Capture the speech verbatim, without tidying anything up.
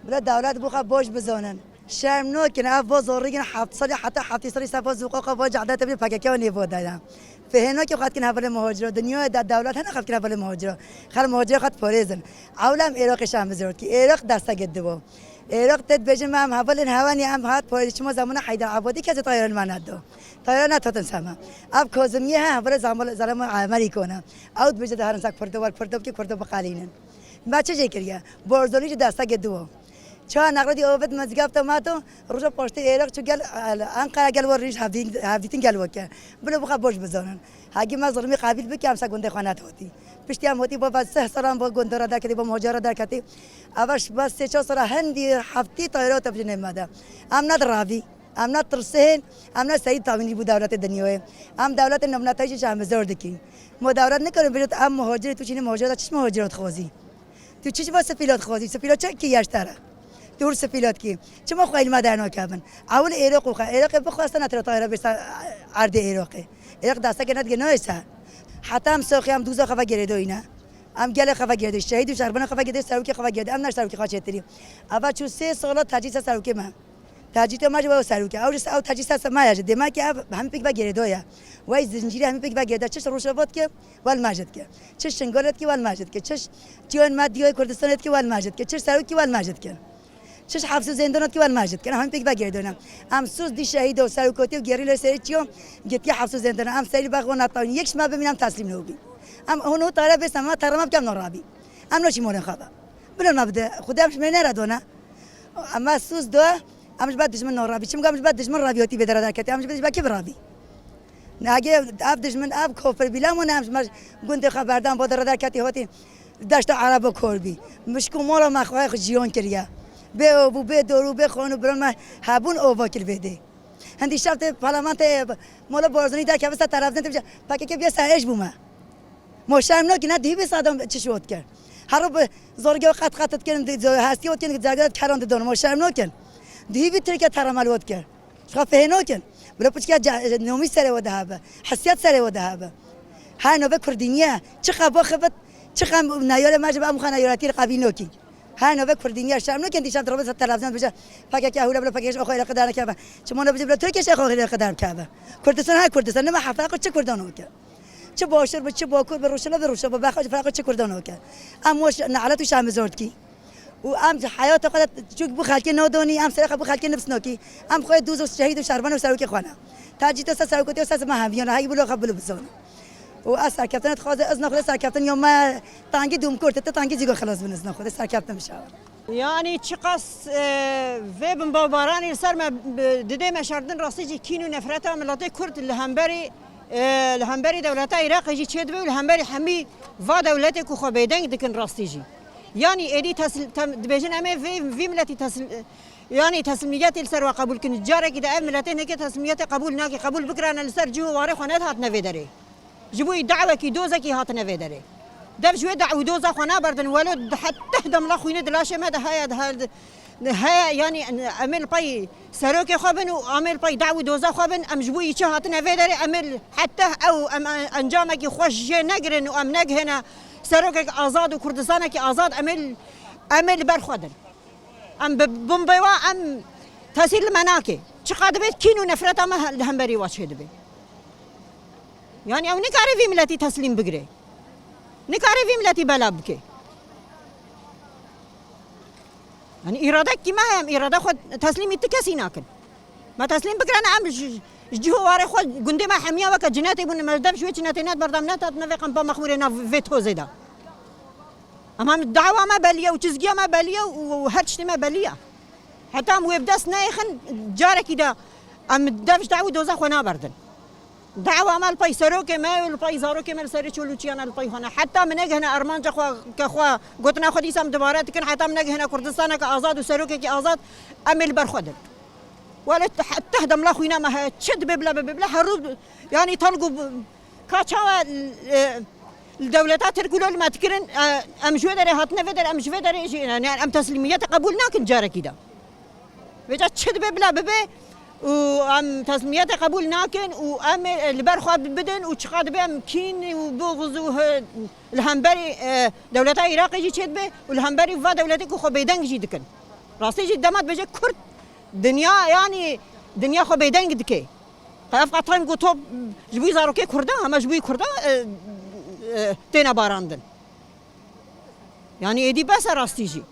Bila dewlet bû xwe baş bizanin. Şerm nakin, ev va zorîgin heft salî heta heftê salî sefa zûqoqa va cehde tevlî P K K û nêvo dayna. Fihêno ki xwe dikin hevalê muhaciro. Dinyayê de dewlet hene xwe dikin hevalê muhaciro. Xel muhaciro xwe diparêzin. Ewle em Êraqê şahmizortkî. Êraq destegê diwo. Êraq te dibêjin me em hevalên hewenî em hat parê çima zemana Heyder Ebadî kesê tayran me nedo. Tayran netatin seme. Ev Kazimiye he hevalê zemal-, zelama Amerîko ne. Ew dibêje de herin se Kurdo wer Kurdo bikî Kurdo biqelînin. Me çi jê kiriye? Barzanî jî destegê diwo. Çawa neqredî ovid mezgefta me to, roja paştê Êraq çû gel, e, Enqera gel we rîj hevdî-, hevdîtin gel weke. Bilo bixe boş bizanin. Hegî me zilmî qebîl bike, em se gundê xwe net hotî. Piştî em hotî bo ve seh salan bo gundê re derketî, bo moca re derketî. Eva ji be sê çar sala hindî heftî tayra te bijinê me de. Em ne diravî. Em ne tirsihên, em ne serî tawînî bû dewletê dinyayê. Em dewletê navnetayî jî şermizor dikî. Ma dewlet nikare bêje tu em muhacirê, tu çînî muhacirê de çiş muhacirê dixwazî? Tu çiş va sifîla dixwazî? Sifîla çi kî yeş te re? Tu hûr sifîla dikî. Çima xwe îlma dernakevin? Ewil Êraq û xwe. Êraqê bixweste ne tira tayra bêsa erdê Êraqê. Êraq desteke nedike nayê se. Heta em soxî em dûza xwe ve girêdoyî ne. Em gelê xwe ve girêdoyî. Şehîd û şervanê xwe ve girêdoyî, serokê xwe ve girêdoyî. Em ne serokê xwe çêtirî. Eva çû sê sala tecîsa serokê me. Tecîtê me ji bo serokê. Ew ji ew tecîsa se me ye ji. Demek ki ev hemî pêk ve girêdo ye. Wey zincîrê hemî pêk ve girêdo. Çi Rojava dike, wel me jî dike. Çi Şingalê dike, wel me jî dike. Çi çiyên me diyayê Kurdistanê dike, wel me jî dike. Çi serokî, wel me jî dike. Çi ji hefs û zêndana dike, wel me jî dike. Hemî pêk ve girêdo ne. Em sûz dî şehîd û serokotî û gerîlê serê çiyo, getiye hefs û zêndana. Em serî bexwe netawîn. Yek ji me bimîn em teslîm nobî. Em hûn hû tare bêse me terema bikem norabî. Em naçî molên xwe ve. Bila nabide, Xwedê em ji me nere done. Em me sûz do, em ji ber dijmin narabi. Çimka em ji ber dijmin raviyatî vê dere derketî. Em ji ber kê biravi? Nagê ev dijmin, ev kofir bîla mone em ji me gundê xwe berdan bo dere derketî hotî deşta Erebo kor bî. Mişk û mala me xwe xwe jiyan kiriye. Bê ov û bê dor û bê xwan û biran me hebûn ova kir vê dê. Hindî şev tê parlamentê mola Barzanî derkeve ser televîzyon tê bije P K K bîye serhêj bû me. Ma şerm nakin, ne dihî bê sadam çi şot kir. Her bi zorge qet qet dikin, di hestî ot kin, zerge keran didon. Ma şerm nakin. Dihî bî Tirkiye teramel ot kir. Şka fehê nakin. Bila piçke ca-, nomî serê we de hebe. Hesiyet serê we de hebe. Her nove Kurdîniye. Çi qe bo xibit, çi qe neyare me ji em xwe neyaretî qebîl nakî. Her nove Kurdîniye şerm nakin, dîşa dirobe ser televîzyon bije P K K hûle bila P K K ji xwe êraqê dernekeve. Çima ne bije bila Tirkiye ji xwe êraqê derkeve. Kurdistan her Kurdistan, nema hefta xwe çi Kurdan ot kir. Çi Başûr bi, çi Bakur bi, Rojhila bi, Rojava bi, xwe ji ferqa çi Kurdan oke. Em weş ne'let û şermizor dikî. Û em ji heyata xwe de çûk bi xelkê nadonî, em serê xwe bi xelkê nifs nakî. Em xwe dûz û şehîd û şervan û serokê xwe ne. Tecî te ser serokotê ser me hemviyan, heyî bilo xwe bilo bizon. Û ez serkeftin dixwaze, ez naxwe serkeftin ya me tangî dûm kurt, te tangî zîgo xilas bin, ez naxwe serkeftin bişawa. Yanî çiqas, e, vê bimbarbaranê li ser me, bi, didê me şerdin rastî jî kîn û nefreta miletê Kurd li hemberî, e, li hemberî dewleta Iraqê jî çêdibe û li hemberî hemî va dewletê ku xwe bêdeng dikin rastî jî. Yanî êdî tesl-, tem-, dibêjin em ê vê, vî miletî tesl-, yanî teslîmiyetê li ser we qebûl kin. Carekî de ev miletê neke teslîmiyetê qebûl nake. Qebûl bikirane li ser cih û warê xwe nedihatine vê derê. Ji bo dawekî dozekî hatine vê derê. Dev ji wê daw û doza xwe naberdin, welo di het-, teh demla xwînê di laşê me de heye, di her-, di heye, yanî em ê li pey serokê xwe bin û em ê li pey daw û doza xwe bin, em ji bo yî çi hatine vê derê, em ê li heta ew em encamekî xweş jê negirin û em negihêne serokek azad û Kurdistanekî azad, em ê li, em ê li ber xwe din. Em bi, bin bêwa em tesîr li me nake. Çiqa dibe kîn û nefreta me he-, li hemberî we çêdibe. Yanî ew nikare vî miletî teslîm bigire. Nikare vî miletî bela bike. Yanî îradekî me heye, em îrade xwe teslîmî ti kesî nakin. Me teslîm bikirane em ji, ji cih û warê xwe gundê me hemiya weke cinetê bûne, me dev ji wê cinetê net berdam, net hatine vê qempa mexmûrê nav vê tozê de. Em hem dawa me belî ye û çizgiya me belî ye û her tiştê me belî ye. Heta em wê bi dest neyêxin, carekî de em dev ji daw û doza xwe naberdin. Dawa me li pey serokê me û li pey zarokê me li serê çol û çiyana li pey xwe ne. Heta min negihine armanca xwe ke xwe gotina xwe dîsa em dibare dikin, heta min negihine Kurdistaneke azad û serokekî azad em ê li ber xwe din. Wele te-, teh demla xwîna me heye. Çi dibe bila bibe bila herû, yanî tango bi-, ka çawa, e, li dewleta Tirk wilo li me dikirin, e, em ji wê derê hatine vê derê, em ji vê derê jî, yanî em teslîmiyetê qebûl nakin carekî de. Vêca çi dibe bila bibe û em teslîmiyetê qebûl nakin û em ê li ber xwe bidin û çiqa dibe em kîn û buxz û hi-, li hemberî, e, dewleta Iraqê jî çêdibe û li hemberî va dewletê ku xwe bêdeng jî dikin. Rastî jî dema dibêje Kurd dinya, yanî dinya xwe bêdeng dike. Qe ev qatan ku top ji bo zarokê Kurda, hema ji bo Kurda e, e, têne barandin. Yanî êdî bes e rastî jî.